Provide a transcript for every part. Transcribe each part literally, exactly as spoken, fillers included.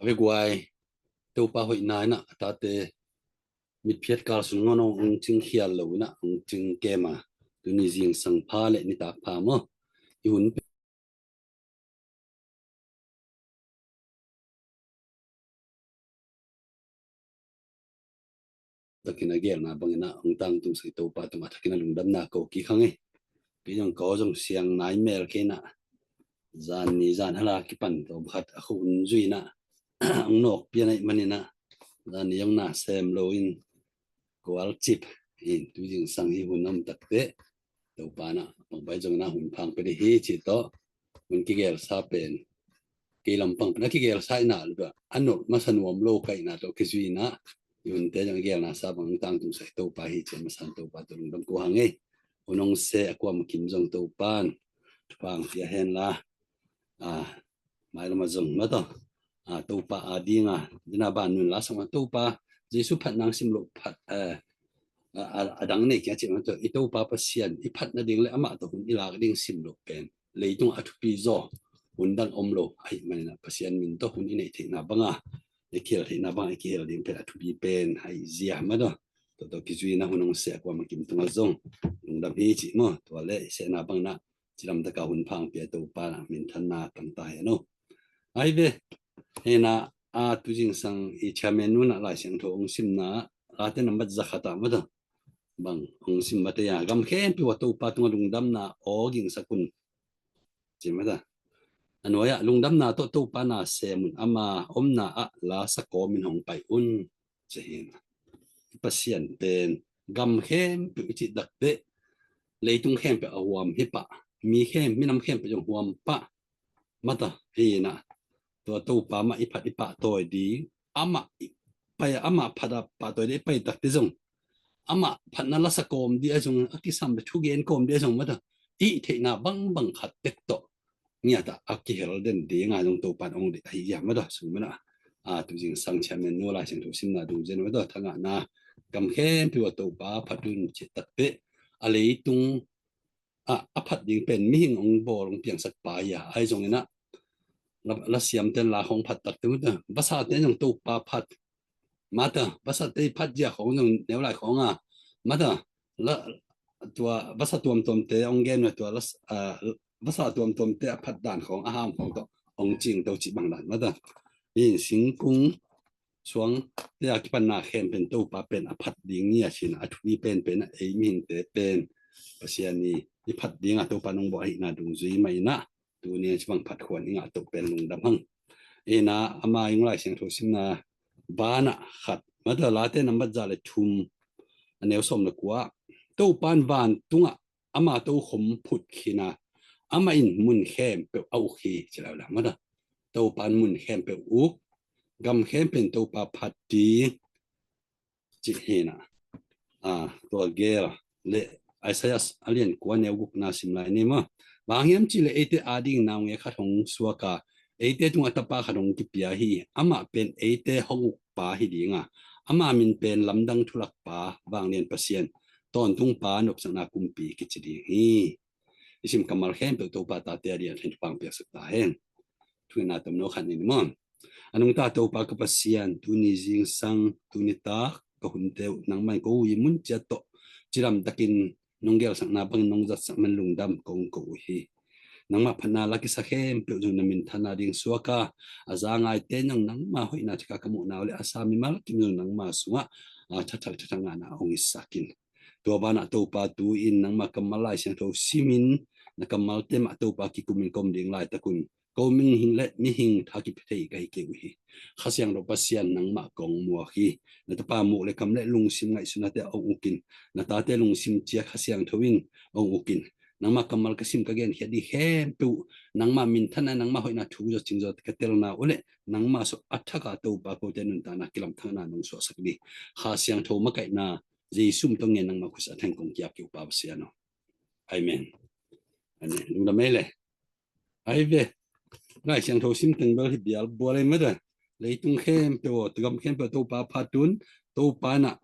a vekpi-a Topa hoihna in ah a tate mitphiat kal sung ngawn hong cingkhial lo in ah hong cingkem a, tuni zingsang pha le nitak pha maw, i hun takin a gelna bangin ah hong tangtungsak i Topa tungah a thakin a lungdamna ko kik hang e. Kei zong ka aw zong siang nai mel kei in ah, zan ni zan hala kipan tawm khat a khua hun zui in ah hong nawk pian ahih manin ah, zan ni hong na sem lo in kual cip in, tu zingsang hi hun om takte Topa in ah pangpai zong in ah hun phang pia dih hi cih tawh, hun kigelsa pen kei lampang pen a kigelsa in ah, a nolh masa nuam lo ka hihna tawh kizui in ah, i hunte zong a gelna sa bang tangtungsak i Topa hi cih a masa in Topa tawh lungdam ko hang e. Hun hong se a kuamah kim zong Topa in thupha pia hen la, a, mailam ah zong maw taw, a, Topa a ding a, dina ban nun la sang a Topa, Jesu phat nang sim loh phat, eh, a, a, a dang nei kia cih maw taw, i Topa Pasian i phat nading le amah tawh hun i lak ding sim loh pen leitung a thupi zaw hun dang om lo ahih manin ah Pasian min tawh hun i neih theihna bang a, i kihel theihna bang a i kihel ding pen a thupi pen ahih zia maw taw, tua tawh kizui in ah hun hong se a kuamah kim tungah zong lungdam hi cih maw, tua le i sehna bang in ah cidamtak a hun phang pia Topa in ah minthanna tang ta hen aw. Ai ve, hi in ah, a, tu zingsang i chairman nu in ah Lai Siangtho hong simna, Late nambat za khat ah maw taw, bang hong sim mate a, gam khempeuh ah Topa tungah lungdamna aw gingsak un, ci maw taw. A nuai ah lungdamna tawh Topa na sem un, ama omna ah la sa kawmin hong pai un, ci hi in ah. Pasian pen gam khempeuh i cih takte leitung khempeuh a huam hi pah, mi khem, minam khempeuh zong huam pah maw taw, hi in ah, tua Topa mah i phat i pahtawi ding, amah i pai, amah phat a pahtawi ding i pai takte zong, amah phatna la sa kawm ding a zong, a kisam le thugen kawm ding a zong maw taw, i theihna bangbang khat tek tawh ngiat ah a kihel den ding a zong Topa in hong deih ahi zia maw taw, sung maw taw. A, tu zingsang chairman nu Lai Siangtho simna dungzui in maw taw, thangahna gam khempeuh ah Topa phat un cih takte, a leitung a, a phat ding pen mihing hong bawl hong piangsak pa hi a, ahi zongin ah la, la siamte in la khawng phat takte maw taw, vasate in zong Topa phat maw taw, vasate i phat zia khawng zong neu lai khawng a maw taw, la, tua vasa tuamtuamte hong gen uh a, tua la, a, vasa tuamtuamte a phat dan khawng, a ham khawng tawh hong cingto cih bang dan maw taw. Hi in singkung suangte a kipanna khempeuh in Topa pen a phat ding hi a, ci in ah a thupi penpen ah ei mihingte pen Pasian i, i phat ding a Topa in hong bawl ahihna dungzui mah in ah, tuni a ci bang phat khuan i ngah to pen lungdam hang. Hi in ah ama i hong Lai Siangtho simna banah khat maw taw, Late nambat za le thum, a neu sawm le kua, Topa in vantungah ama tokhom phut khin a, amah in mun khempeuh a uk hi, ci lai uh la maw taw. Topa in mun khempeuh uk, gam khempeuh in Topa phat ding, cih hi in ah. A, tua gel le Isaiah a lian kua neu gukna sim lai ni maw. Bang hang hiam cih leh eite ading naungek khat hong suak a, eite tungah tapa khat hong kipia hi. Amah pen eite hong ukpa hi ding a, ama min pen Lamdang Thulakpa, Vanglian Pasian, Tawntungpa, Nopsakna Kumpi kici ding hi. I sim kammal khempeuh Topa tate a ding a thupha hong piaksak ta hen. Thu ngetna tomno khat ni maw. A nungta Topa ka Pasian, tuni zingsang, tuni tak ka hunte uh nangmah in ko ui mun ciat tawh cidamtakin nong gelsakna bangin nong zatsak man lungdam kong ko uh hi. Nangmah phatna la kisa khempeuh zong na minthanna ding suak a, a za ngaite in zong nangmah hoihna thak a ka muhna uh le a sa mimal kim zong nangmah sungah a thathak thathak ngahna hong hisak in. Tua banah Topa tu-in nangmah kammal Lai Siangtho simin na kammalte mah Topa kikumin ka om ding laitak un ko mihing le mihing tha kipia thei ka hi kei uh hi. Kha Siangtho Pasian nangmah kong muak hi. Na tapa muh le kam le lungsim ngaihsutnate hong ukin, na tate lungsim ciat Kha Siangtho in hong ukin, nangmah kammal ka sim ka genkhiat ding khempeuh nangmah minthanna, nangmah hoihna thu zawcing zaw ka telna uh le nangmah sungah a thak a Topa kote nuntakna kilamthakna nong suahsak ding Kha Siangtho makaihna Jesu min tawh ngen nangmah khuasa theng kong ki-ap kei uh Pa Pasian aw. Amen. Amen. Lungdam ei le. Ai ve. Lai Siangtho sim teng bel hi bial bual ei mata. Leitung khempeuh, gam khempeuh Topa phat un, Topa in ah,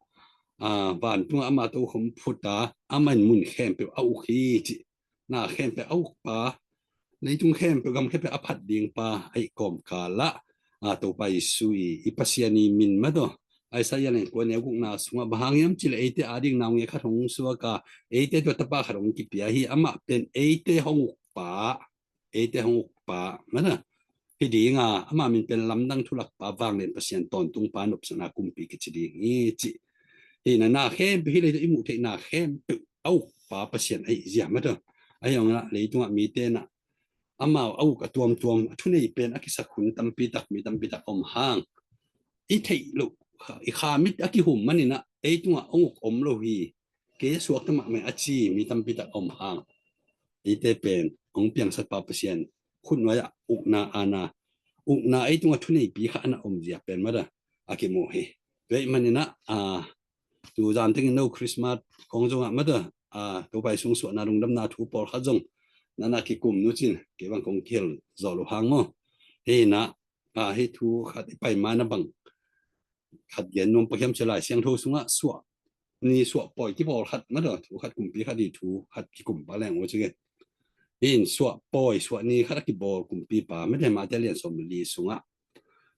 a, vantungah ama tokhom phut a, amah in mun khempeuh a uk hi ci. Na khempeuh a uk pa, leitung khempeuh, gam khempeuh a phat ding pa, ahi kawmkal ah a, Topa Jesu i, i Pasian i min mah tawh. Isaiah lian kua neu gukna sungah bang hang hiam cih leh eite ading naungek khat hong suak a, eite tua tapa khat hong kipia hi, amah pen eite hong ukpa, eite hong ukpa mah tawh hi ding a, amah min pen lamdang thulakpa, vanglian Pasian tawntungpa, nopsakna kumpi kici ding hi ci. Hi na, na khempeuh, hih leitung i muh theih na khempeuh a ukpa Pasian ahih zia mah tawh. Ahi zongin ah leitungah mite in ah amau a uk a tuamtuam, a thunei pen a kisak hun tampi tak, mi tampi tak om hang, i theih loh, i kha mit a kihum manin ah ei tungah hong uk om lo hi, kei a suakta mahmah a ci mi tampi tak om hang, eite pen hong piangsakpa Pasian khutnuai ah ukna, aana, ukna, ei tungah thuneipi kha a na om zia pen mah tawh a kimu hi. Tua ahih manin ah, a, tu zan tengin no Christmas khawng zongah mah tawh, a, Topa i sung suahna lungdamna thu pawlkhat zong na na kikum nu cin, kei bang kong kihel zawh lo hang maw. Hi na, a, hih thu khat i pai ma-in ah bang khat gen nuam pah hiam cih leh Lai Siangtho sungah suah ni suah pawi kibawl khat mah tawh, thu khat kumpi khat i thu khat kikum pah leng uh ci nge. Hi in suah pawi, suah ni khat a kibawl kumpipa mah tawh, Matthai lian sawm le li sungah.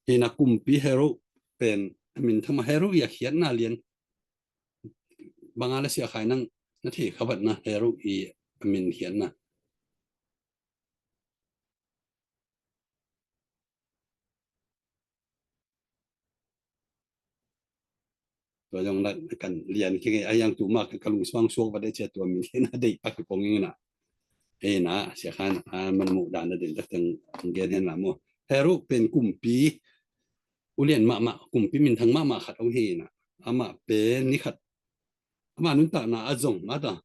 Hi na, kumpi Herod pen a minthang mah, Herod i a khiatna lian bang a la sia khai nang na thei kha vat na, Herod i a min khiatna. Tua zong na kan lian kik e, a hiang tu mah ka lungsim ah suak vat e cia, tua min hi na deih pak kong ing na. Hi na, sia khan, a, man muh dan na den tak teng gen hen la maw. Herod pen kumpi ulian mahmah, kumpi minthang mahmah khat ong hi na. Amah pen ni khat ama nuntakna ah zong mah tawh,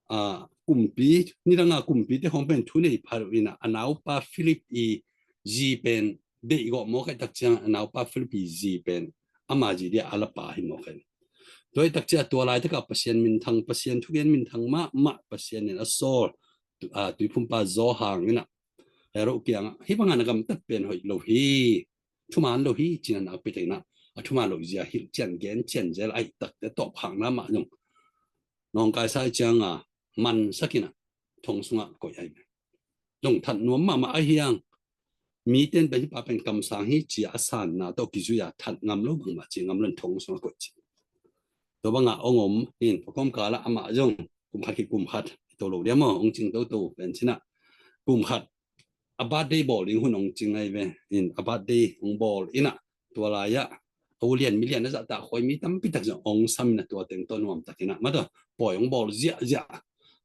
a, kumpi, nidanga kumpite hong pen thunei pha lo in ah, a naupa Philip i zi pen deihgawh mawk ahih tak ciang, a naupa Philip i zi pen ama zi dia a la pa hi mawk hi. Tua ahih tak ciang tua laitakah Pasian minthang, Pasian thugen minthang mahmah, Pasian in a sawl, a, tuiphumpa Johan in ah Herod kiangah, hih bangah na gamtat pen hoih lo hi, thuman lo hi, ci-in a nakpi takin ah a thuman loh zia hilh cian gen cian zel ahih takte tawpkhakna mah zong nawngkaisa ahih cianga mansak in ah thong sungah koih ahi ve. Zong that nuam mahmah ahi hiang, mite in pen hih pa pen kamsang hi ci-a a sanna tawh kizui-a that ngam lo bangmah ci ngam lo in thong sungah koih ci. Tua bangah ong om in, tua kawmkalah amah zong kum khat kikum khat to lo dia maw, ong cing toto pen ci-in ah kum khat a birthday bawl ding hun ong cing ahi ve. In a birthday ong bawl in ah tua lai-ah a ulian milian a zahtak khuai mi tampi tak zong ong sam in ah tua teng tawh nuamtak in ah mah tawh pawi ong bawl ziahziah.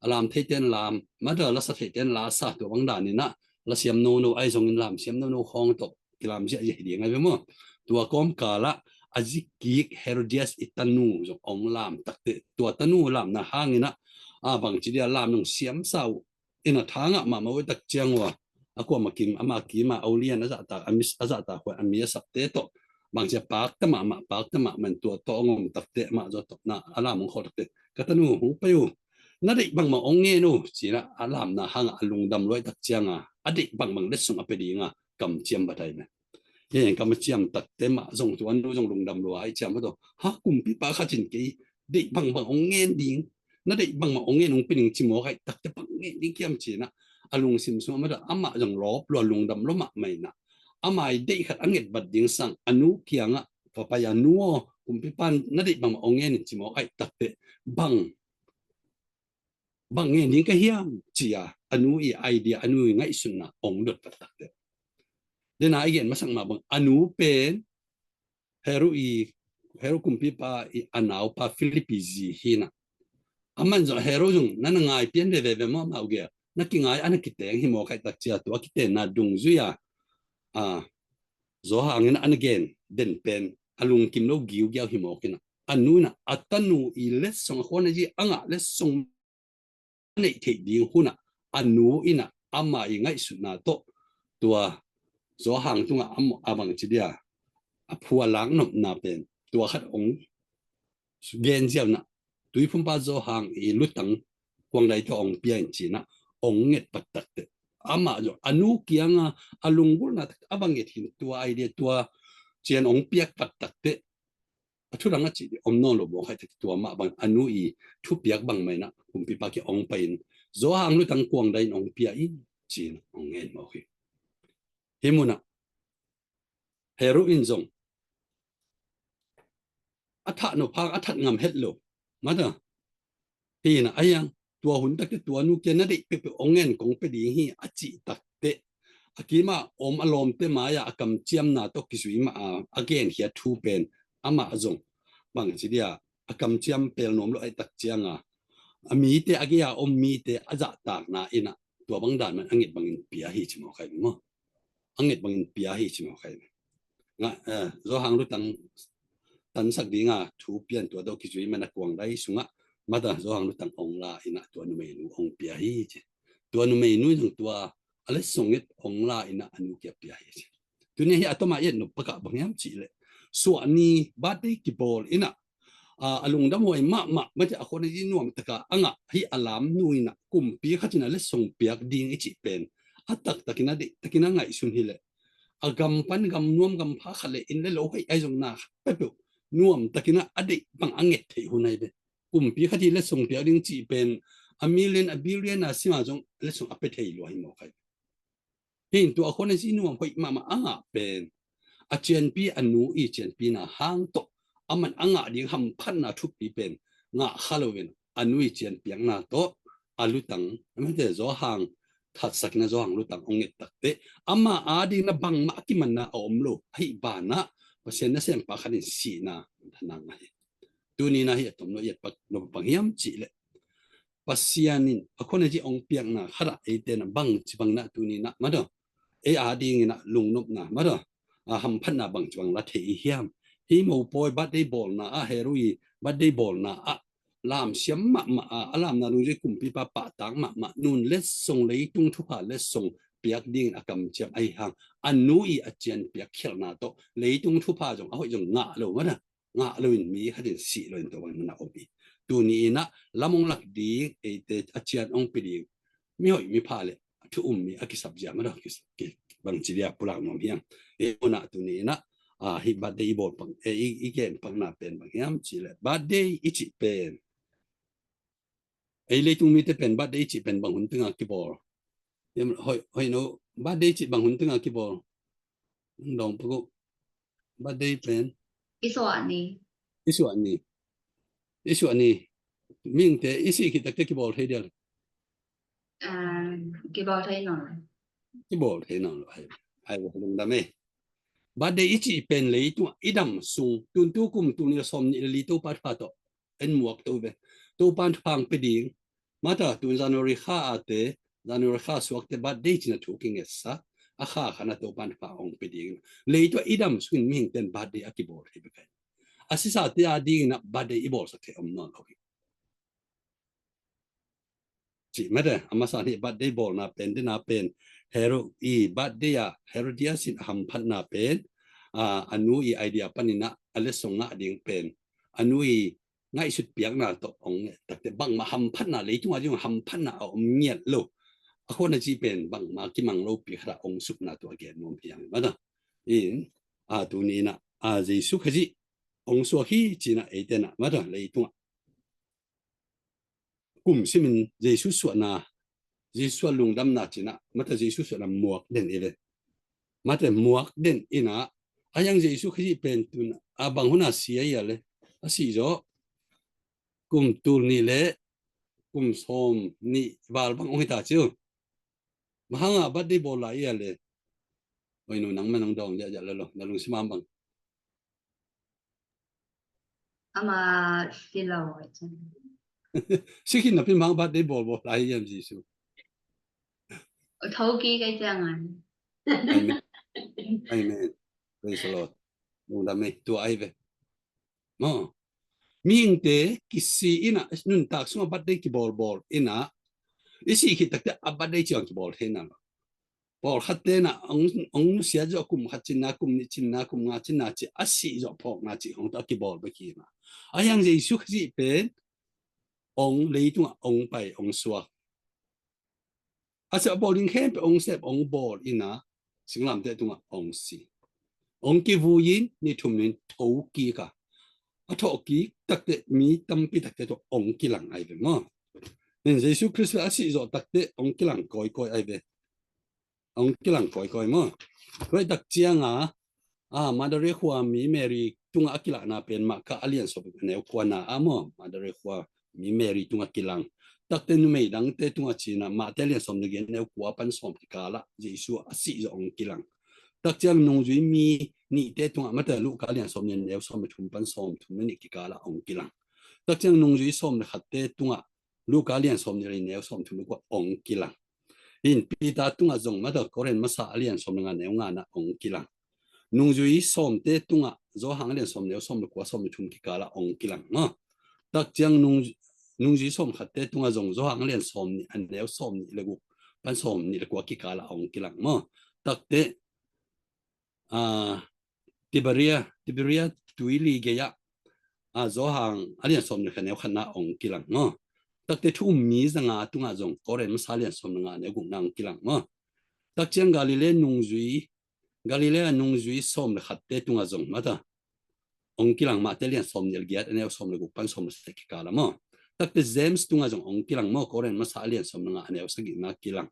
A lam theite in lam, mah tawh la sa theite in la sa, tua bang dan in ah la siam nono ahi zongin lam siam nono khawng tawh kilam ziahziah hi ding ahi ve maw. Tua kawmkalah a zi kik Herodias i tanu zong ong lam takte, tua tanu lamna hangin ah, a, bangci dia lam nong siamsa uh in a thangah mahmah uh tak ciang uh a, a kuamah kim, amah kimah a ulian a zahtak, a mi, a zahtak khuai a mi a sapte tawh bangci a pakta mahmah, pakta mahmah in tua tawh ong om takte amah zaw tawh na a lam ong khawl takte, ka tanu hong pai uh, na deih bangbang ong ngen uh ci-in ah a lamna hangah a lungdam lua ahih tak cianga a deih bangbang letsong a pia dinga kamciam vat ahi ve. Hi in kamciam takte mah zong tua nu zong lungdam lua ahih ciang mah tawh, ha, kumpipa khat in kei deih bangbang ong ngen ding, na deih bangbang ong ngen ong pia ding ci mawk ahih takte bang ngen ding kiam ci-in ah a lungsim sungah mah tawh amah zong lawp lua, lungdam lua mahmah in ah ama i deih khat a nget vat ding sang a nu kiangah, papa, a nu aw, kumpipa in na deih bangbang ong ngen in ci mawk ahih takte bang bang ngen ding ka hiam ci-a a nu i idea, a nu i ngaihsutna ong dot vat takte. Dena i gen masak mah bang a nu pen Herod i, Herod kumpipa i a naupa Philip i zi hi in ah. Aman zong Herod zong na na ngai pian veve ve maw, amau gel na kingai a na kiteng hi mawk ahih tak ciang tua a kitenna dungzui-a, a, Johan in ah a na gen den pen a lungkim lo giugiau hi mawk in ah a nu in ah a tanu i letsong, a khuana zi a ngah letsong a neih theih ding hunah a nu in ah ama i ngaihsutna tawh tua Johan tungah a, a bangci dia a phualak nopna pen tua khat ong gen ziau in ah, tuiphumpa Johan i lutang kuangdai tawh ong pia in ci-in ah ong nget pat takte. Amah zong a nu kianga a lunggulhna tak a bang nget hi in tua idea, tua cian ong piak pat takte. A thu dang a cih ding om nawn lo mawk ahih tak tua mah bang a nu i thupiak bang mah in ah kumpipa kiang ong pai in Johan lutang kuangdai in ong pia in ci-in ong ngen mawk hi. Hih munah Herod in zong a that nop hang a that ngam het lo. Mata hi na a hiang tua hun takte tua nu kia na deih peuhpeuh ong ngen kong pia ding hi a cih takte a kima om a lawmte mai-a a kamciamna tawh kizui mah a a genkhiat thu pen amah zong bang ci dia a kamciam pel nuam lo aih tak cianga a mite a gei-a om mite a zahtakna inah tua bang dan man a nget bangin pia hi ci mawk ahi maw? A nget bangin pia hi ci mawk ahi. Nga, eh, Zawhang lutang tansak dinga thu pian tua dawh kizui man a kuang dai sungah mata Zawhang lutang ong la inah tua numeinu ong pia hi ci. Tua numeinu zong tua a letsong it ong la inah a nu kia pia hi ci. Tuni hi a toma i et nop pakah bang hiam cih leh suahni birthday kibawl inah a lungdam huai mahmah mate a khuan a zi nuam taka a ngah hi a lam nu inah kumpi khatin a letsong piak ding i cih pen a taktakin a deihtakin a ngaihsun hileh a gam pan gam nuam gam pha khat le inn le lo hoih ai zong na khat peuhpeuh nuam takin a deih bang a nget theih hun ai ve. Kumpi khat hi letsong piak ding cih pen a million a billion a sima zong letsong a pe thei lua hi mawk ai ve. Hin tua a khuan a zi nuam hoih mahmah a ngah pen a cianpi a nu i cianpina hang tawh a man a ngah ding hamphatna thupi pen ngah kha loin a nu i cianpiakna tawh a lutang a mite Zawhang thatsakna Zawhang lutang ong nget takte ama a ding na bangmah a kimanna a om lo ahi banah Pasian nasempa khat in sihna thana ngah hi. Tuni na hi a tom lo i et pak lo bang hiam cih leh Pasian in a khuan a zi ong piakna khatah eite na bang ci bang na tuni na madaw ei a dingin a lungnopna madaw a hamphatna bang ci bang la thei i hiam? Hi mopawi birthday bawlna a Herod i birthday bawlna a lamsiam mahmah a a lamna nung zi kumpipa pahtak mahmah nun letsong leitung thupha letsong piak dingin a kamciam ahi hang a nu i a cian piak khialhna tawh leitung thupha zong a hoih zong ngah lo madaw ngah loin mi khatin sih loin tua bang na om hi. Tuni inah lam ong lak ding eite a cian ong pi ding mi hoih mi pha le thu um mi a kisap zia madaw bang ci dia pulak nuam hiam? E unah tuni inah a hi birthday i bawl pang e i gen pangna pen bang hiam cih leh birthday i cih pen ei leitung mite pen birthday i cih pen bang hun tengah kibawl? Hoih hoih no birthday i cih bang hun tengah kibawl? Dawng pagu birthday pen i suah ni. I suah ni. I suah ni. Mihingte i sih khit takte kibawl thei dial. Kibawl thei nawn lo. Kibawl thei nawn lo. Ai ai lungdam e. Birthday i cih pen leitungah i dam sung tuntu kum tul nih le sawm nih le li Topa thupha tawh en muak to ve. Topa thupha ong pe ding. Mata tun January kha ate January kha suakte birthday cina thu kingetsa a kha khana Topa thupha ong pe ding. Leitua i dam sungin mihingten birthday a kibawl thei bek ahi. A sisate a dingin a birthday i bawlsak thei om nawn lo hi. Cih mete a masa hi birthday bawlna pen dena pen Herod i birthday a Herodias in a hamphatna pen a nu i idea panin a letsong ngah ding pen a nu i ngaihsut piakna tawh ong nget takte bangmah hamphatna leitunga ding hamphatna a om ngiat lo. A khuan a ci pen bangmah kimang lopi khat a ong supna tawh a gen nuam piang mata in a tuni inah a Jesu Khazih ong suak hi cina eitena mata leitungah kum simin Jesu suahna Jesu a lungdamna cina mata Jesu suahna muak den i le mata muak den ina a yang Jesu Khazih pen tun a bang huna sia ia le a sih zawh kum tul nih le kum sawm nih val bang ong hita ciu. Mahanga birthday bawl lai ia le oi nu nang ma nang dawng liah liah lalo na lungsim am bang. Ama silo. Sikin na pin bang birthday bawl bawl lai iam Jesu. Thoki kai ciangan. Amen. Amen. Praise the Lord. Lungdam e tua ai ve. Maw mihingte kisi ina nuntak sunga birthday kibawlbawl ina i sih khit takte a birthday ciang kibawl thei na lo. Pawlkhat tena ong nusia zaw kum khat cinna kum nih cinna kum nga cinna ci a sih zawh phawkna ci hong tawh a kibawl bek hi na. A hiang Jesu Khazih pen ong leitungah ong pai ong suak a sep a bawl ding khempeuh ong sep ong bawl ina singlamteh tungah ong si. Ong kivui in ni thum nin tho kik a a thawh kik takte mi tampi takte tawh ong kilang ai ve maw? Nin Jesu Khrist a sih zawh takte ong kilang kawikawi ai ve. Ong kilang kawikawi maw? Tua i tak cianga a, Madare khua mi Mary tungah a kilahna pen Marka a lian sawm a neu kua na a maw, Madare khua mi Mary tungah kilang. Takte numei dangte tungah cinah Mate lian sawm le giat neu kua pan sawm kikalah Jesu a sih zawh hong kilang. Takciang nungzui mi nihte tungah mate Luka lian sawm le neu sawm le thum pan sawm thum le nih kikalah hong kilang. Takciang nungzui sawm le khatte tungah Luka lian sawm le neu sawm thum le kua hong kilang. In Peter tungah zong mate Korin masa a lian sawm le nga neu nga na hong kilang. Nungzui sawmte tungah Johan a lian sawm neu sawm le kua sawm le thum kikalah hong kilang maw. Takciang nung, nungzui sawm khatte tungah zong Johan a lian sawm nih a neu sawm nih le guk pan sawm nih le kua kikalah hong kilang maw. Takte, a, Tiberia, Tiberia tuili gei-ah, a, Johan a lian sawm le khat neu khatna hong kilang maw. Takte thu um mi zanga tungah zong Korin masa lian sawm le nga neu gukna hong kilang maw. Takciang Galilee nungzui Galilee nungzui sawm le khatte tungah zong mata hong kilang Mate lian sawm nih le giat a neu sawm le guk pan sawm le sagih kikalah maw. Takte James tungah zong hong kilang maw, Korin masa a lian sawm le nga a neu sagihna kilang.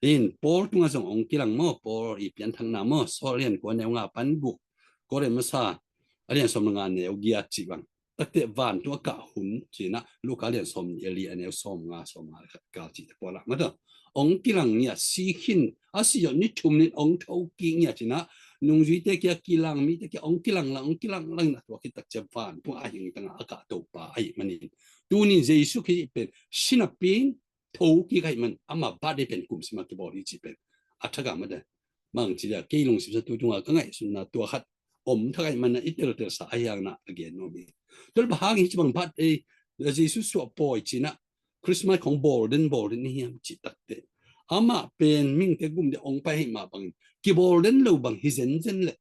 In Paul tungah zong hong kilang maw, Paul i pianthakna maw, Saul a lian kua neu nga pan guk, Korin masa a lian sawm le nga neu giat cih bang. Takte vantung a kah hun cinah Luka lian sawm nih le li a neu sawm nga sawm nga le khat kal cihte pawl ah mata hong kilang ngiat, si khin a si zawh ni thum nin hong thokik ngiat cinah nungzuite kia kilang, mite kia hong kilang lang hong kilang lang na tua khit takciang vantung a hingtanga a kah Topa ahih manin tunin Jesu Khazih pen si napi-in thokik ahih man ama birthday pen kum sima kibawl hi cih pen a thak a mata bang ci dia kei lungsim sa tu tunga ka ngaihsutna tua khat om thak ahih man a i teltelsa ahi hang na a gen nuam hi. Tua le bang hang hi ci bang bat ei Jesu suah pawi cinah Christmas khong bawl den bawl den ni hiam cih takte amah pen mingte gum dia hong pai ahih mah bangin kibawl den lo bang hi zenzen leh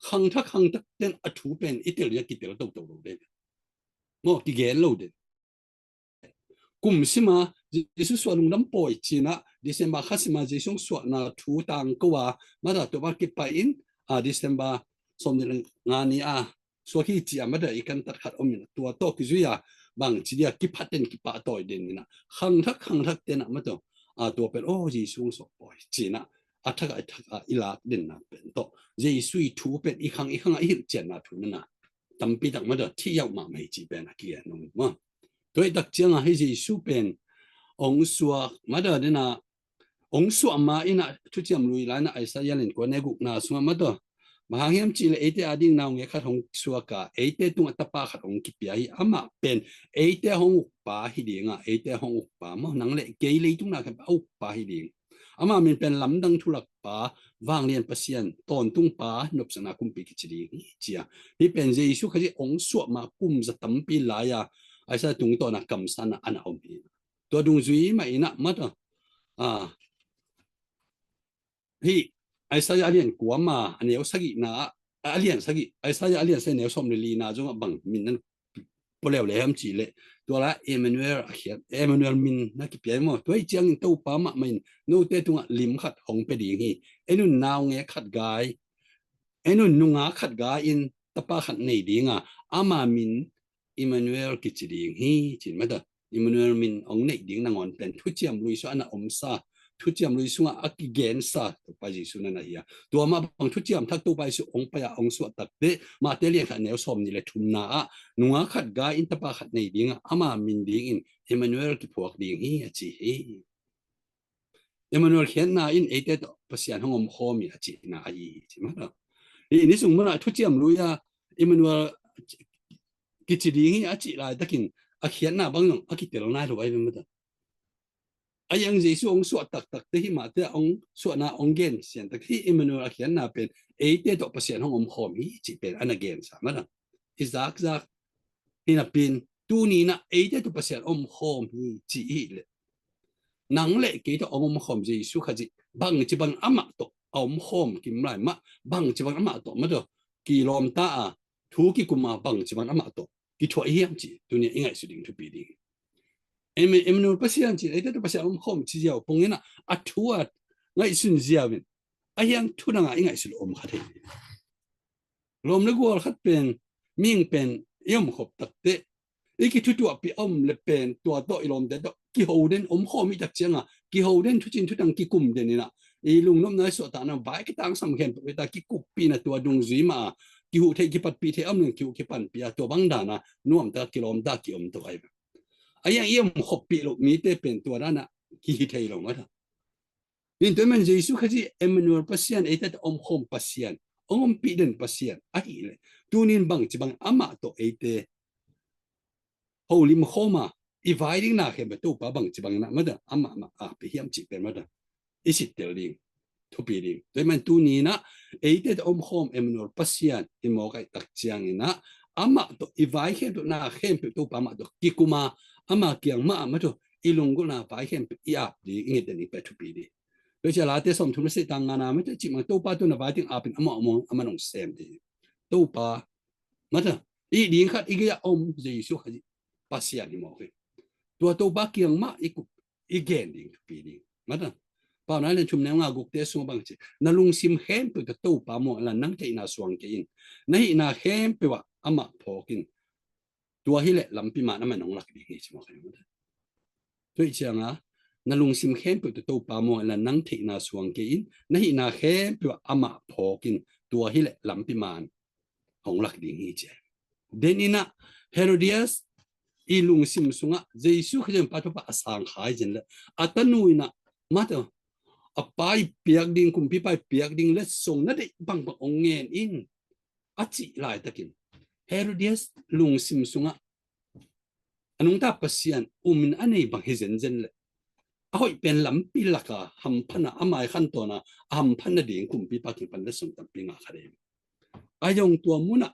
khangthak khangthak ten a thu pen i tel dia kitel toto lo den maw, kigen lo den. Kum sima Jesu suah lungdam pawi cinah December kha sima Jesu suahna thu tangko a mata tua bang kipai in a December sawm nih le nga ni a suak hi ci a mata i kan tat khat om in tua tawh kizui a bang ci dia kiphat den kipahtawi den inah khangthak khangthak tenah mata a tua pen aw Jesu suah pawi cinah a thak a i thak a i lak denna pen tawh Jesu i thu pen i khang i khang a i hilhcianna thu nana tampi tak mata thih yauh mahmah hi cih pen a kigen nuam maw. Tua i tak cianga hi Jesu pen hong suak mata dena hong suah ma inah thuciam lui laina Isaiah lian kua neu gukna sungah mata bang hang hiam cihleh eite ading naungek khat hong suaka eite tungah tapa khat hong kipia hi. Amah pen eite hong ukpa hi dinga eite hong ukpa maw, nang le kei leitung na khat a ukpa hi ding. Ama min pen lamdang thulakpa, vanglian Pasian, tawntungpa, nopsakna kumpi kici ding hi cia. Hi pen Jesu Khazih hong suah ma kum za tampi lai-a Isaiah tungtawna kamsanna ana om hi. Tua dungzui mah inah mata a hi Isaiah a lian kua ma a neu sagihna ah a lian sagih Isaiah a lian sagih neu sawm le lina zongah bang min nan pua leuleu hiam cihleh tua la Emmanuel a khiat Emmanuel min na kipia hi maw. Tua hi ciangin Topa mahmah in note tungah lim khat hong pia ding hi. En un naungek khat gai, en un nungak khat gai in tapa khat nei dinga ama min Emmanuel kici ding hi cin mata. Emmanuel min hong neih ding nangawn pen thuciam lui sua ana omsa thuciam lui sungah a kigensa Topa Jesu nana hi a. Tua mah bang thuciam thak Topa Jesu hong pai-a hong suah takte Mate lian khat neu sawm nih le thumna ah nungak khat gai in tapa khat nei dinga ama min dingin Emmanuel kiphuak ding hi a ci hi. Emmanuel khiatna in eite tawh Pasian hong omkhawm hi a cihna ahi hi ci mata. Hi ni sung munah thuciam lui-a Emmanuel kici ding hi a cih laitakin a khiatna bang zong a kitel nai lo ahi mata. A iang Jesu hong suah taktakte hi mahte a hong suahna hong gen sian tak hi Emmanuel a khiatna pen eite tawh Pasian hong omkhawm hi cih pen ana gensa mata. I zakzak hi napi-in tuninah eite tawh Pasian omkhawm hi ci hi leh nang le kei tawh hong omkhawm Jesu Khazih bangci bang amah tawh a omkhawm kim lai mah bangci bang amah tawh mata kilawmta a thu kikum a bangci bang amah tawh kithuah hiam cih tunia i ngaihsut ding thupi ding. Emmanuel Pasian cih eite tawh Pasian omkhawm ci ziau pongin ah a thu a ngaihsun ziau in a hiang thu dangah i ngaihsun om kha thei. Lawm le gual khat pen mihing pen i omkhop takte i kithutuahpih a om le pen tua tawh i lawmte tawh kiho den omkhawm i tak cianga kiho den thucin thutang kikum den inah i lungnopna i suahtakna vai kitangsam khempeuh i ta kikuppihna tua dungzui mah a kihuh theih kipatpih theih a om ning kihuh kipanpih a tua bang dana nuamtak kilawmtak kiom to ai. A iang i om khoppih loh mite pen tua dana kihi thei lo mata. Nin tua man Jesu Khazih Emmanuel Pasian eite ta omkhawm Pasian, ong ompih den Pasian ahileh tunin bangci bang amah tawh eite holim khawma i vai ding na khempeuh Topa bangci bangin ah mata amah mah a pe hiam cih pen mata i sittel ding thupi ding. Tua man tuninah eite ta omkhawm Emmanuel Pasian i mawk aih tak cianginah amah tawh i vai khempeuh na khempeuh Topa amah tawh kikuma ama kiang mah a mata i lunggulhna vai khempeuh i ap ding i nget den i pe thupi ding. Tua cia Late sawmthum le seh tang ngana mata cih mang Topa tawh na vai ding apin amah among a manong sem ding. Topa mata i ding khat i gei a om Jesu Khazih Pasian hi mawk hi. Tua Topa kiang mah i kup i gen ding thupi ding mata. Paunak lian thum neu nga gukte sung bang ci na lungsim khempeuh ta Topa muang la nang theihna suang kei in na hihna khempeuh ah amah phawk in tua hileh lampi man amah nong lak ding hi ci mawk hi mata. Tua i cianga na lungsim khempeuh ta Topa muang la nang theihna suang kei in na hihna khempeuh ah amah phawk in tua hileh lampi man hong lak ding hi ci. Deninah Herodias i lungsim sungah Jesu Khazih pa Topa a sang khai zen le a tanu inah mata a pa i piak ding kumpipa i piak ding le song na deih bangbang ong ngen in a cih laitakin Herodias lungsim sungah a nungta Pasian umin a nei bang hi zenzen le a hoih pen lampi laka hamphana a mai khantawna a hamphan nading kumpipa kipan le song tampi ngah kha dei. A yong tua munah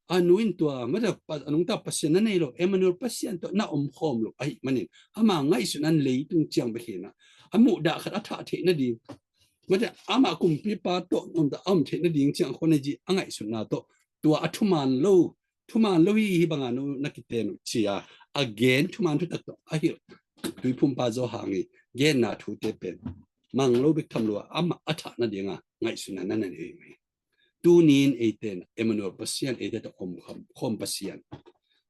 a nu in tua mata a nungta Pasian na nei lo Emmanuel Pasian tawh na omkhawm lo ahi manin ama ngaihsun an leitung ciang bek hinah a muhdah khat a thah theih nading mata ama kumpipa tawh omta a om theih nading ciang khona ji a ngaihsutna tawh tua a thuman lo thuman lo hi hi banga no na kiten uh cia a gen thuman thutak tawh a hilh tuiphumpa Zawhang i genna thute pen mang lo bek tham lo a amah a thah nadinga ngaihsutna na na nei mai. Tunin eiten Emmanuel Pasian eite ta om khawm Pasian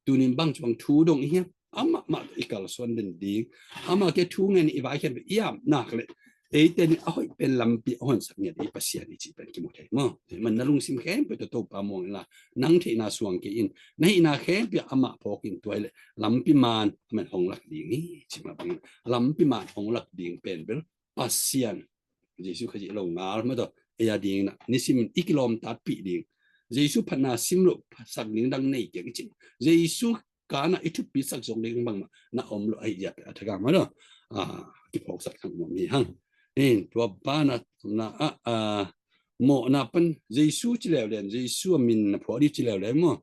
tunin bang cuang thu dong i hiam amah mah i kalsuan den ding amah ke thu ngen i vai khen i am nak le eite ni a hoih pen lampi a honsak ngiat i Pasian i cih pen kimu thei maw. Man na lungsim khempeuh ta Topa muang inla nang theihna suang kei in na hihna khempeuh amah phawk in tua hileh lampi man aman hong lak ding hi ci mah bangin lampi man hong lak ding pen bel Pasian Jesu Khazih lo ngal mataw ei a dingin ah nisimin i kilawmtatpih ding Jesu phatna sim loh sak ding dang nei keng i cih Jesu kana i thupi sak zong ding bangmah na om lo ahi ziate a thagam a lo a kiphawksak thang nuam hi hang. In tua bana na a mawhna pan Jesu ci leuleu in Jesu a min na phuak dih ci leuleu maw?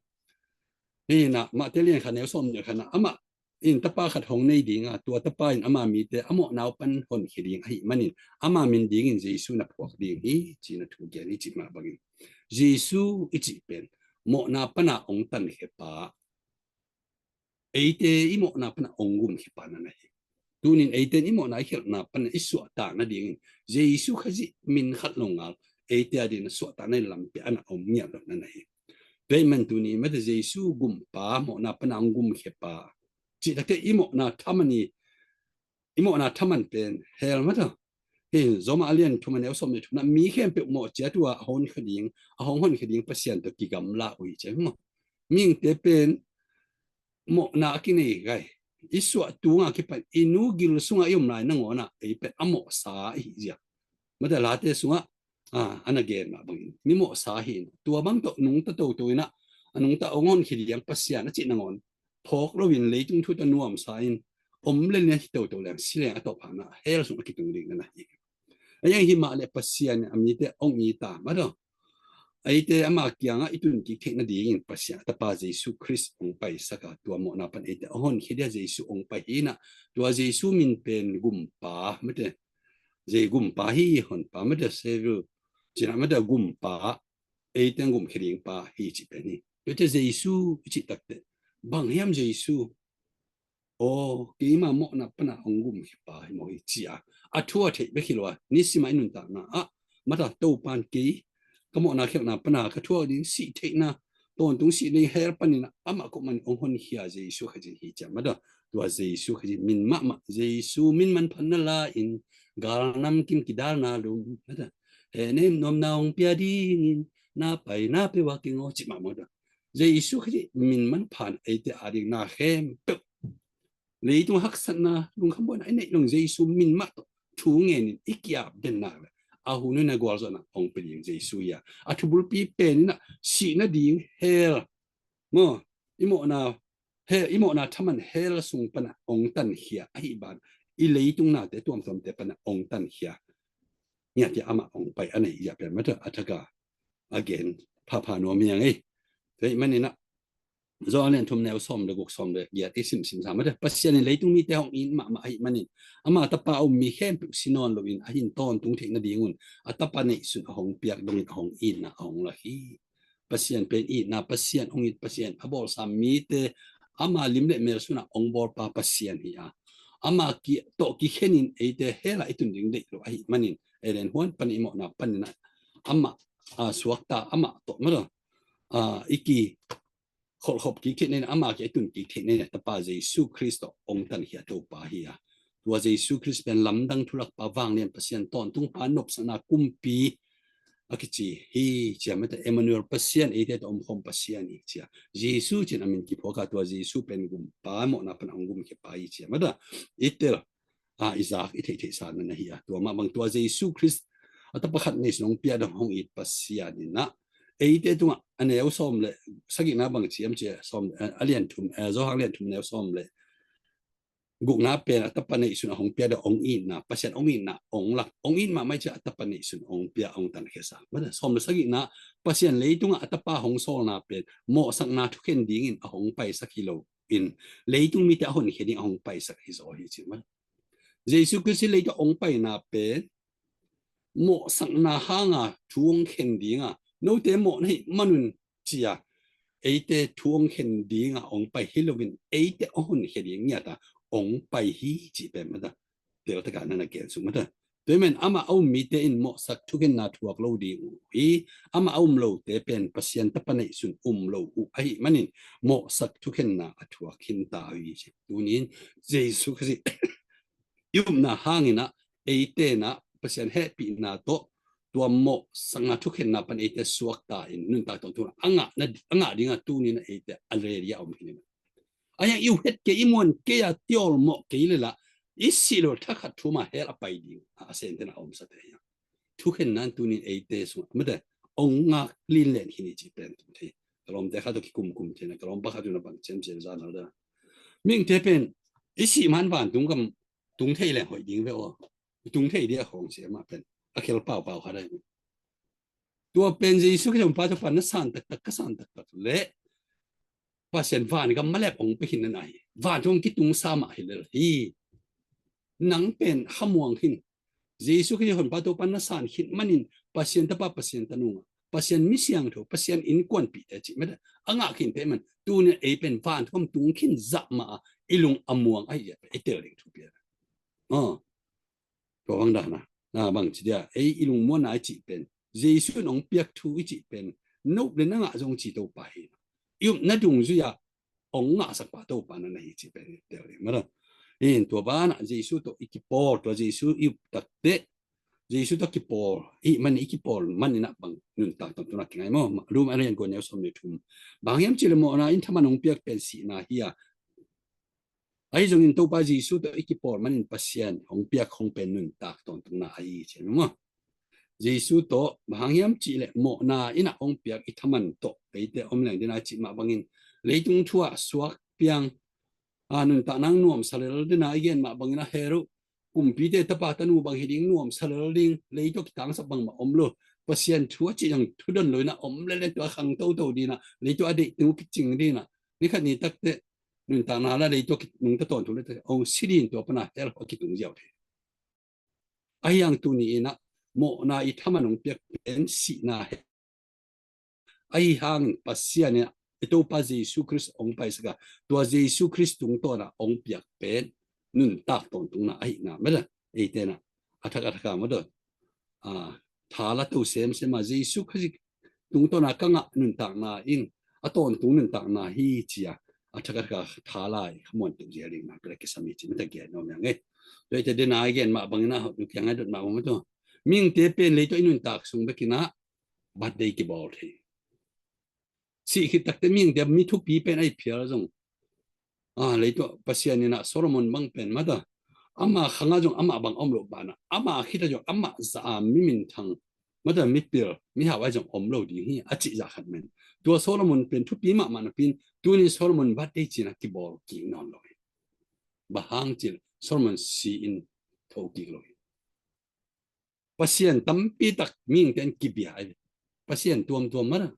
Hi na Mate lian khat neu sawm nih khat na amah in tapa khat hong nei ding a tua tapa in ama mite a mawhna uh pan honkhia ding ahi manin ama min dingin Jesu na phuak ding hi ci na thu gen hi cih mah bangin Jesu i cih pen mawhna pana ong tankhia pa eite i mawhna pana ong gumkhia pa na na hi. Tunin eite in i mawhna i khelhna pana i suahtak nadingin Jesu Khazih min khat lo ngal eite a dingin a suahtak na lampi ana om ngiat lo na na hi. Tua ahih man tuni mate Jesu gumpa mawhna pana ong gumkhia pa cih takte i mawhna thaman i i mawhna thaman pen hell mata hi. Roma a lian thum a neu sawm nih thum na mi khempeuh mawh ciat uh a a hong honkhia ding a hong honkhia ding Pasian tawh kigamla uh hi ci maw? Mihingte pen mawhna a kinei gai i suah tunga kipan i nu gil sunga i om lai nangawnah ei pen a mawhsa i hi zia mata Late sungah a na gen mah bangin mi mawhsa hi in tua bang tawh nungta toto inah a nungta ong honkhia ding Pasian a cih nangawn phawk loin leitung thu tawh nuamsa in om le lian hi toto leng si leng a tawpna hell sung a kitung ding na na hi. A iang hi mah le Pasian a mite ong i ta mataw eite ama kiangah i tun kik theih nadingin Pasian a tapa Jesu Khrist ong paisak a tua mawhna pan eite a honkhia dia Jesu ong pai hi na tua Jesu min pen gumpa mate Jesu gumpa hi honpa mate Savior cina mate gumpa eite gumkhia ding pa hi cih pen hi. Tua te Jesu i cih takte bang hiam Jesu aw keima mawhna pana ong gumkhia pa hi maw hi ci a a thu a theih bek hi lo a nisima i nuntakna ah mata Topan kei ka mawhna khelhna pana ka thuak ding sih theihna tawntung sih ding hell panin amah kawh man ong honkhia Jesu Khazih hi ci a mata tua Jesu Khazih min mahmah Jesu min manpha na la in Gal namkim kidalna lum, mata, he nem nuamna hong pia dingin, na pai na pe wa kingawh cih mahmah ta. Jesu Khazih min manpha in eite ading na khempeuh, leitung haksatna, lungkham buaina i neih lo-in Jesu min mah tawh thu ngenin i ki-ap den nak leh, a hun hun a gualzawhna hong pia ding Jesu hi a, a thubulpi pen in ah sihna ding hell, maw, i mawhna, hell, i mawhna thaman hell sung pan ah hong tankhia ahih ban, i leitung nate tuamtuamte pan ah hong tankhia. Ngiat hi a, amah hong pai a neih hi a, pen mata a thak a a gen phapha nuam hi ing ei. Tua ahih manin ah, Johan lian thum neu sawm le guk, sawm le giat i simsim sa mata, Pasian in leitung mite hong it mahmah ahih manin, ama Tapa a um mi khempeuh si nawn loin a hin tawntung theih nadingun a Tapa neihsun a hong piak dongin a hong itna a hong lak hi. Pasian pen itna Pasian, hong it Pasian, a bawlsa mite ama lim le mel sunah hong bawlpa Pasian hi a, ama ki, tawh kikhenin eite hell ah i tun ding deih lo ahih manin, Eden huan pan i mawhna panin ah amah, a, suakta, amah tawh mata, a, i ki kholhkhop kik theih nading, ama kiang i tun kik theih nading Tapa Jesu Khrist tawh hong tankhia Topa hi a. Tua Jesu Khrist pen lamdang thulakpa, vanglian Pasian, tawntungpa, nopsakna kumpi a kici hi ci a mata, Emmanuel, Pasian eite tawh omkhawm Pasian hi ci a. Jesu ci-in a min kiphuak a, tua Jesu pen gumpa, mawhna pan a hong gumkhiapa hi ci a mata, i tel a, i zak, i theihtheihsa na hi a. Tua mah bang, tua Jesu Khrist a Tapa khat neihsun hong piak dong, hong it Pasian in ah eite tungah, a neu sawm le sagihna bang ci hiam cih leh, sawm, a, a lian thum, a, Johan lian thum neu sawm le gukna pen a Tapa neihsun a hong piak dong, hong itna, Pasian hong itna hong lak, hong it mahmah hi ci a, a Tapa neihsun hong piak, hong tankhia sa. Mata, sawm le sagihna, Pasian leitungah a Tapa hong sawlna pen mawhsakna thukhen dingin a hong paisak hi loin, leitung mite a honkhia ding a hong paisak hi zaw hi ci mata. Jesu Khrist leitung hong paina pen mawhsakna hanga thu hong khen dinga, note mawh na hih manun ci a, eite thu hong khen dinga hong pai hi loin, eite a honkhia ding ngiat a hong pai hi cih pen mata, teltak a na na gen suk mata. Tua ahih manin amah a um mite in mawhsak thukhenna thuak lo ding uh hi, amah a um lote pen Pasian Tapa neihsun um lo uh ahih manin mawhsak thukhenna a thuak khinta uh hi ci. Tuni-in Jesu Khazih i upna hangin ah eite in ah Pasian hehpihna tawh tua mawhsakna thukhenna pan eite suakta in nuntak tawntungna a ngah, a ngah dinga tuni-in ah eite a ready a om hi. A hiang i uh het kei, i muan kei a, tiawlmawh kei le lah, i sih loh thakhat thu mah hell a pai ding a, a sente na a omsate hi a. Thukhenna in tuni-in eite sungah mate hong ngak linlen hi ni cih pen tung thei. Ka lawmte khat tawh kikumkum thei na, ka lawmpa khat tawh na bang ciamciam zan hal da. Mihingte pen i sih man vantung gam tung thei leng hoih ding ve aw. Tung thei dia khawng sia mah pen a khel paupau khat ahi. Tua pen Jesu Khrist hong pa tua pan na san taktak, ka san taktak leh Pasian van gam malep hong pia khin na na hi. Van hong kitung sa mah hi lel hi. Nang pen hamuang khin. Jesu Khrist hong pa tua pan na san khin manin Pasian Tapa, Pasian Tanu ngah, Pasian mi siangtho, Pasian innkuanpihte cih mate a ngah khinte man, tuni ei pen van hong tung khin zah mah a i lung a muang ahi zia pen i tel ding thupi a. Aw. Tua bang dana, na bang ci dia, ei i lungmuanna i cih pen, Jesu in hong piak thu i cih pen, nop le na ngah zong ci Topa hi. I upna dungzui ah hong ngahsak pa Topa na na hi cih pen i tel ding mate. In tua banah Jesu tawh i kipawl, tua Jesu i up takteh, Jesu tawh kipawl i man, i kipawl man in ah bang nuntak tawntungna kingai maw? Rom a lian kua neu sawm le thum. Bang hiam cih leh mawhna in thaman hong piak pen sihna hi a, ahi zongin Topa Jesu tawh i kipawl manin Pasian hong piak hong pen nuntak tawntungna ahi ci maw? Jesu tawh bang hang hiam cih leh mawhna in ah hong piak i thaman tawh eite om leng dina cih mah bangin leitung thu ah suak piang, a, nuntakna nuamsa lel dina i gen mah bangin a, Herod kumpite tapa tanu bang hi ding, nuamsa lel ding, lei tawh kitangsap bangmah om lo. Pasian thu a cih zong thudon lo in ah om lel in tua khang toto dina, lei tawh a deih tu kicing dina, ni khat ni takteh nuntakna la lei tawh nungta tawntung leh hong si din tua pana hell a kitung ziau thei. Ahi hang tuni in ah mawhna i thaman hong piak pen sihna hi. Ahi hangin Pasian in ah i Topa Jesu Khrist hong paisak a, tua Jesu Khrist tungtawn ah hong piak pen nuntak tawntungna ahihna mate. Eite in ah a thak a thak a mate, a, thala to semsem a, Jesu Khrist tungtawn a ka ngah nuntakna in a tawntung nuntakna hi ci a, a thak a thak a thala i khamuan tuk zia ding na pia kisam hi ci mate, kia no mia ngei. Tua i te dena i gen mah bangin ah, hotu kiang a dot mah bang mah tua. Mihingte pen leitungah i nuntak sung bekin ah birthday kibawl thei. Sih khit takte mihingte mi thupi pen a i phial zong, a, leitungah Pasian in ah Solomon bang pen mata, ama khangah zong amah bang om loh banah, ama khitah zong amah zah a mi minthang, mata, mipil, mihau a zong om lo ding hi a cih zah khat men. Tua Solomon pen thupi mahmah napi-in, tuni Solomon birthday ci-in ah kibawl kik nawn lo hi. Bang hang cih leh Solomon si-in tho kik lo hi. Pasian tampi tak mihingte in kibia hi. Pasian tuamtuam mata.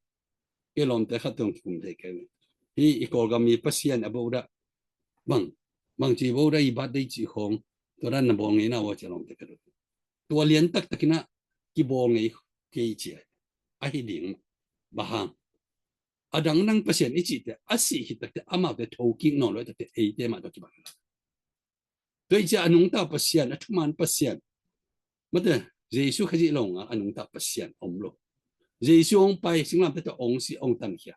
Kei lawmte khat tawh kikum thei kei. Hih i Kawlgam i Pasian a Buddha, bang, bangci Buddha i birthday cih khawng, tua dan na bawl ngei na uh a ci a lawmte khat. Tua lian taktak in ah kibawl ngei kei ci a hi ding. Bang hang? A dangdang Pasian i cihte a sih khit takte amaute tho kik nawn lo takte eite mah tawh kibang hi. Tua i ci a nungta Pasian, a thuman Pasian, mate, Jesu Khazih lo ngah a nungta Pasian om lo. Jesu hong pai, singlamteh tawh hong si, hong tankhia.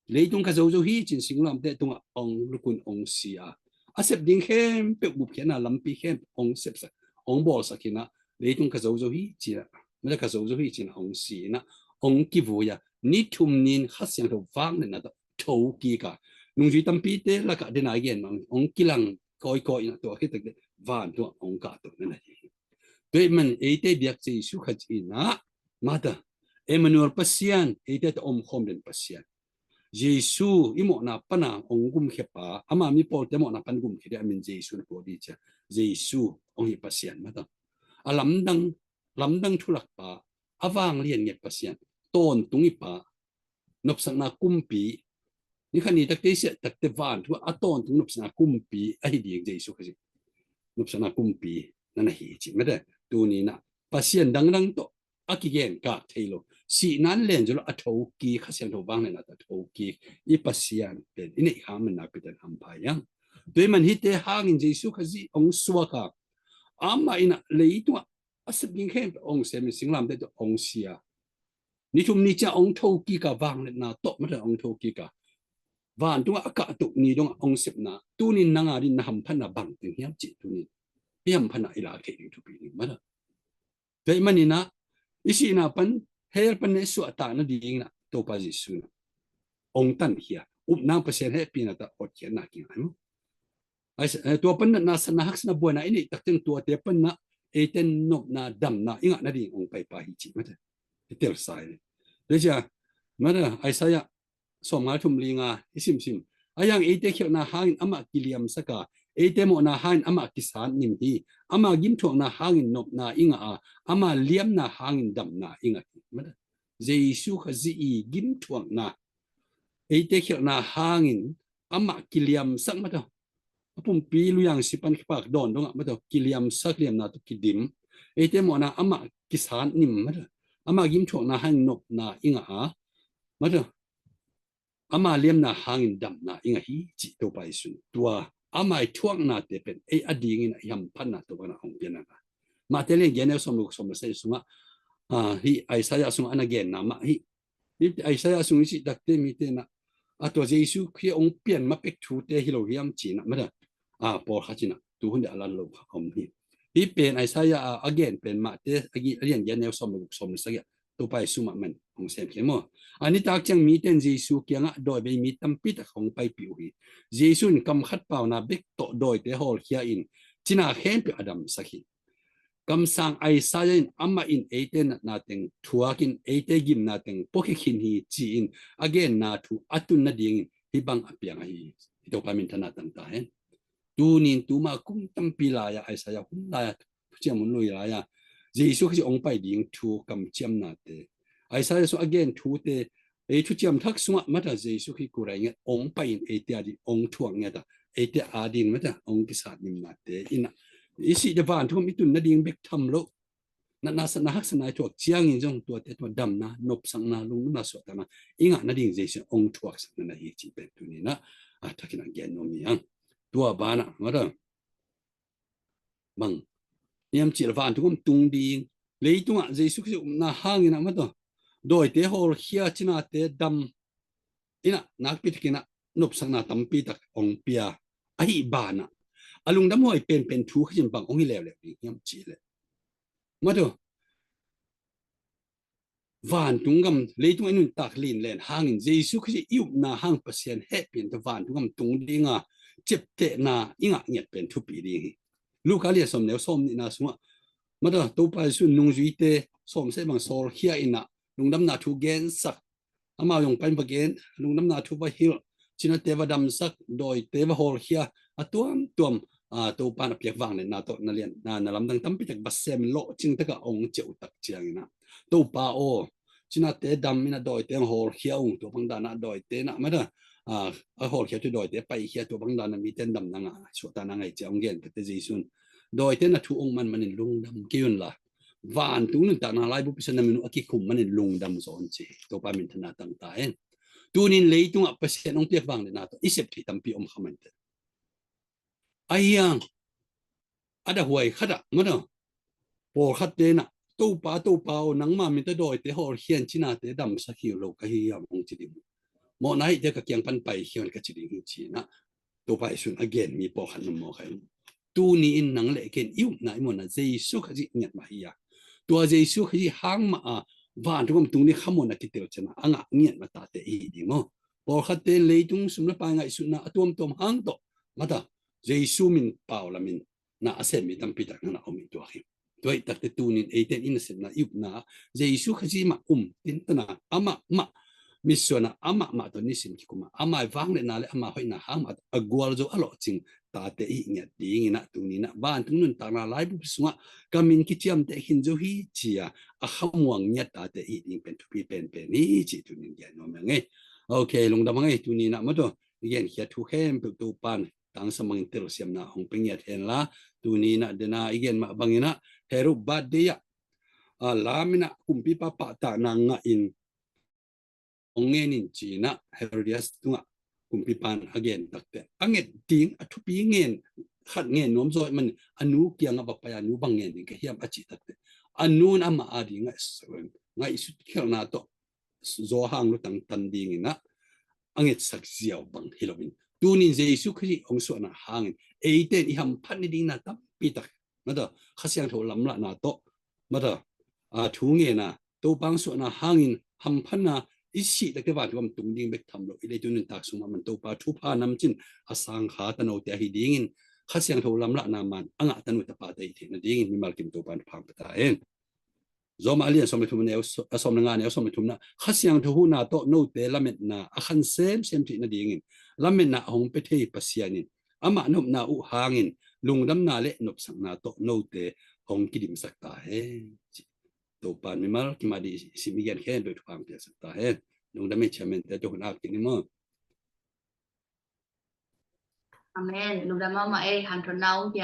Leitung ka zo zo hi ci-in singlamteh tungah hong lukun hong si a, a sep ding khempeuh, gupkhiatna lampi khempeuh hong sepsak, hong bawlsak hi-in ah, leitung ka zo zo hi ci-in ah, mate, ka zo zo hi ci-in ah hong si-in ah, hong kivui a, ni thum ni-in Kha Siangtho vangliatna tawh tho kik a, nungzui tampite lakah dena i gen bang hong kilang kawikawi in ah, tua khit takte vantung ah hong kahto na hi. Tua ahih manin eite biak Jesu Khazih in ah, mate, Emmanuel Pasian, eite tawh omkhawm den Pasian. Jesu i mawhna pan a hong gumkhia pa, ama mipawlte mawhna pan gumkhia ding a min Jesu na pua ding ci a, Jesu hong hi Pasian, mate. A lamdang, lamdang thulak pa, a vanglian ngiat Pasian, tawntung i pa, nopsakna kumpi, ni khat ni takte i siah takte vantung a tawntung nopsakna kumpi ahi ding Jesu Khazih. Nopsakna kumpi na na hi ci, mate. Tuni-in ah Pasian dangdang tawh a kigen kak thei lo. Sihna in len zo lo, a thokik, Kha Siangtho vangliatna tawh a thokik i Pasian pen i neih khak man nakpi takin hampha hi hang. Tua ahih manin hihte hangin Jesu Khazih hong suak a, amah in ah leitungah a sep ding khempeuh hong sem in singlamteh tawh hong si a, ni thum ni ciang hong thokik a, vangliatna tawh, mate, hong thokik a, vantungah a kahto ni dongah hong sepna, tuni-in nang a dingin na hamphatna bang teng hiam cih tuni-in i hamphatna i lak theih ding thupi ding, mate. Tua ahih manin ah i sihna pan, hell pan na i suahtak nadingin ah Topa Jesu in ah hong tankhia, upna, Pasian hehpihna tawh hotkhiatna kingai maw. Ai, eh, tua pan natna, satna, haksatna, buaina i neih tak ciang tuate pan ah eite in nopna, damna i ngah nading hong paipa hi ci, mate. I telsa hi. Tua ciang, mate, Isaiah sawmnga le thum, li nga i simsim. Ahi hang eite khialhna hangin amah kiliamsak a, eite mawhna hangin amah kisatnim hi. Ama gimthuakna hangin nopna i ngah a, ama liamna hangin damna i ngah hi. Mate, Jesu Khazih i gimthuakna, eite khialhna hangin amah kiliamsak, mate, a pumpi luiang sipan kipak dawn dongah, mate, kiliamsak, liamna tawh kidim. Eite mawhna amah kisatnim, mate, ama gimthuakna hangin nopna i ngah a, mate, ama liamna hangin damna i ngah hi cih Topa Jesu in. Tua ama i thuaknate pen ei a dingin ah i hamphatna Topa in ah hong pia na. Matthai lian giat, neu sawm le guk, sawm le sagih sungah, ah, hih Isaiah sungah a na genna mah hi. Hih Isaiah sung i cih takte mite in ah, a, tua Jesu Khazih hong pian ma pek thute hi lo hiam ci-in ah, mate, a, pawlkhat in ah tuhun deuh a lan lo kha om hi. Hih pen Isaiah a, a gen pen Matthai a gi-, a lian giat, neu sawm le guk, sawm le sagih ah Topa Jesu mahmah in hong semkhia maw. A nitak ciang mite in Jesu kiangah dawivei mi tampi tak hong paipih uh hi. Jesu in kam khat pauna bek tawh dawite hawlkhia in cina khempeuh a damsak hi. Kamsang Isaiah in amah in eite natna teng thuakin eite gimna teng puakhia khin hi ci-in a genna thu a tun nadingin hih bang a piang ahi hi. Hih Topa minthanna tang ta hen. Tuni-in tuma kum tampi lai-a, Isaiah hun lai-a, thuciam hun lui lai-a, Jesu Khazih hong pai ding thu kamciamnate, Isaiah sung a gen thute, ei thuciam thak sungah mata Jesu Khazih kurai ngiat hong pai-in eite a ding hong thuak ngiat a, eite a ding mata hong kisatnimnate in ah, i sih deuh vantung i tun nading bek tham lo, natna, satna, haksatna i thuak ciangin zong tuate tua damna, nopsakna, lungnopna, suahtakna i ngah nading Jesu in hong thuaksak na na hi cih pen tuni-in ah, a, thakin a gen nuam hi hang. Tua banah mata, bang hiam cih leh vantung om tung ding, leitungah Jesu Khazih upna hangin ah mata dawite hawlkhia, cinate dam in ah, nakpi takin ah nopsakna tampi tak hong pia ahih banah, A lungdam huai penpen thu Kha Siangtho in bang hong hi leuleu ding hiam cih leh, mataw, vantung gam leitung a i nuntak linlen hangin Jesu Khrih i upna hang Pasian hehpihna tawh vantung gam tung dinga ciaptehna i ngah ngiat pen thupi ding hi. Luka lian sawm neu sawm nihna sungah, mataw, Topa Jesu in nungzuite sawmseh bang sawlkhia in ah lungdamna thu gensak, amau zong pai in va gen, lungdamna thu va hilh, cinate va damsak, dawite va hawlkhia, a tuamtuam, a, Topa in a piak vangliatna tawh na lian, na, na lamdang tampi tak va sem in lawhcing takah hong ciah uh tak ciangin ah, Topa aw, cinate dam in ah dawite hong hawlkhia ung, tua bang dan ah dawite in ah, mataw, a, a hawlkhia tu dawite paikhia, tua bang dan ah mite in damna ngah, suahtakna ngah hi ci-a hong gen takte Jesu in, dawite in ah thu hong manmanin lungdam kei unla, vantung nuntakna laibu pi sung na min uh a kikhum manin lungdam zaw un ci. Topa minthanna tang ta hen. Tunin leitungah Pasian hong piak vangliatna tawh i sep theih tampi om kha mah inteh. Ahi hang a dah huai khat ah, mataw, pawlkhatte in ah, Topa, Topa aw, nangma min tawh dawite hawlkhia in cinate damsak hi lo ka hi hiam hong ci ding uh. Mawhna hihte ka kiang pan paikhia un ka ci ding hi ci-in ah Topa Jesu in a gen mi pawlkhat na maw kha in. Tuni in nang le ken i upna i mawhna Jesu Khazih ngiat mah hi a, tua Jesu Khazih hang mah a vantung gam tung ding khamuanna kitel ciangin a ngah ngiat mah tate i hi ding maw? Pawlkhatte in leitung sum le pai ngaihsutna a tuamtuam hang tawh, mataw, Jesu min pau lamin na a sem mi tampi tak na na om hi tuak hi. Tua hi takte tunin eite in i nasepna i upna ah Jesu Khazih mah um, tintanna amah mah, mitsuanna amah mah tawh nisim kikum a, ama vangliatna le ama hoihna hang mah a gualzo a lawhcing tate i hi ngiat dingin ah, tuni in ah vantung nuntakna laibu pi sungah ka min kiciamteh khin zo hi ci-a a khamuang ngiat tate i hi ding pen thupi penpen hi cih tunin gen nuam hi ing ei. Ok, lungdam hi ing ei. Tuni in ah, mataw, i genkhiat thu khempeuh Topa in tangsam bangin telsiamna hong pia ngiat henla, tuni in ah, den a i gen mah bangin ah, Herod birthday ah, a, lam in ah kumpipa pahtakna ngah in hong ngen in ci-in ah Herodias tungah kumpipa in a gen takte, a nget ding a thupi ngen khat ngen nuam zaw ahih manin a nu kiangah va pai a, nu, bang ngen ding ka hiam a cih takte, a nu in amah a dingah ngaihsut khelhna tawh zaw hang lutang tan dingin ah a ngetsak ziau bang hi loin, tunin Jesu Khazih hong suahna hangin eite in i hamphat nading na tampi tak, mataw, Kha Siangtho lamlahna tawh, mataw, a, thu ngen a, Topa hong suahna hangin hamphatna, i sih takte vantung gam tung ding bek tham lo, i leitung nuntak sung mah man Topa thupha namcin a sangkha tanote ahi dingin Kha Siangtho lamlahna man a ngah tanu tapate i hi theih nadingin mimal kim Topa in thupha hong pia ta hen. Rom a lian sawm le thum neu, a, sawm le nga neu sawm le thumna, Kha Siangtho huhna tawh note lametna a khan semsem theih nadingin lametna a hong pia thei Pasian in amah nopna uh hangin lungdamna le nopsakna tawh note hong kidimsak ta hen. Topa in mimal kim a ding i sim i gen khempeuh thupha hong piaksak ta hen. Lungdam ei, chairman te, tua hun a kik ni maw. Amen. Lungdam mahmah ei, hanthawnna hong pia